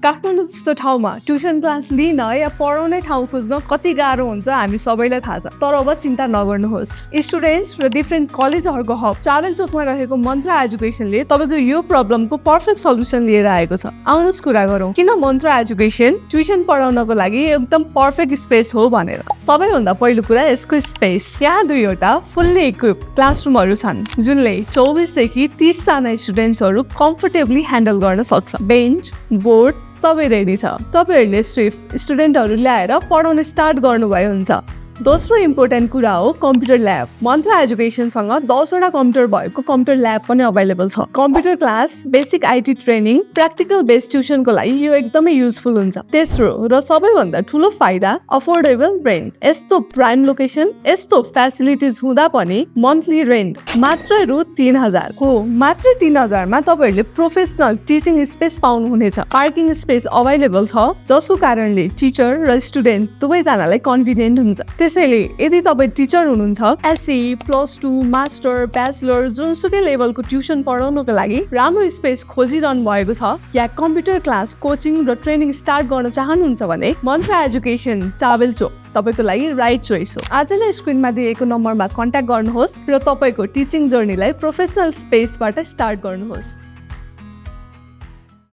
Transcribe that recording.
काठमाडौँ जस्तो ठाउँमा tuition class लिन या पढाउने ठाउँ खोज्न कति गाह्रो हुन्छ हामी सबैलाई थाहा छ। तर अब चिन्ता नगर्नुहोस्, स्टुडेन्ट्स र डिफ्रेन्ट कलेजहरूको हब चाबेल चोकमा रहेको मन्त्रा एजुकेसनले तपाईँको यो प्रब्लमको पर्फेक्ट सल्युसन लिएर आएको छ। आउनुहोस् कुरा गरौँ किन मन्त्रा एजुकेसन ट्युसन पढाउनको लागि एकदम पर्फेक्ट स्पेस हो भनेर। सबैभन्दा पहिलो कुरा यसको स्पेस। यहाँ 2वटा फुल्ली इक्विप क्लासरुमहरू छन् जुनले 24 देखि 30 जना स्टुडेन्ट्सहरू कम्फर्टेबली ह्यान्डल गर्न सक्छ। बेन्च, बोर्ड सबै रेडी छ। तपाईँहरूले सिर्फ स्टुडेन्टहरू ल्याएर पढाउन स्टार्ट गर्नुभयो हुन्छ। दोस्रो इम्पोर्टेन्ट कुरा हो कम्प्युटर ल्याब। मन्त्रा एजुकेसनसँग 10वटा कम्प्युटर भएको कम्प्युटर ल्याब पनि अभाइलेबल छ। Computer class, basic IT training, practical based ट्युसनको लागि यो एकदमै युजफुल हुन्छ। तेस्रो र सबैभन्दा ठुलो फाइदा अफोर्डेबल रेन्ट। यस्तो प्राइम लोकेसन, यस्तो फ्यासिलिटिज हुँदा पनि मन्थली रेन्ट मात्र रु 3000 हो। मात्र 3000 मा तपाईँहरूले प्रोफेसनल टिचिङ स्पेस पाउनुहुनेछ। पार्किङ स्पेस अभाइलेबल छ जसको कारणले टिचर र स्टुडेन्ट दुवैजनालाई कन्भिनियन्ट हुन्छ। त्यसैले यदि तपाईँ टिचर हुनुहुन्छ, एससी, +2, मास्टर, ब्याचलर जुनसुकै लेभलको ट्युसन पढाउनको लागि राम्रो स्पेस खोजिरहनु भएको छ या कम्प्युटर क्लास, कोचिङ र ट्रेनिङ स्टार्ट गर्न चाहनुहुन्छ भने मन्त्रा एजुकेसन चाबेल चोक तपाईँको लागि राइट चोइस हो। आज नै स्क्रिनमा दिएको नम्बरमा कन्ट्याक्ट गर्नुहोस् र तपाईँको टिचिङ जर्नीलाई प्रोफेसनल स्पेसबाट स्टार्ट गर्नुहोस्।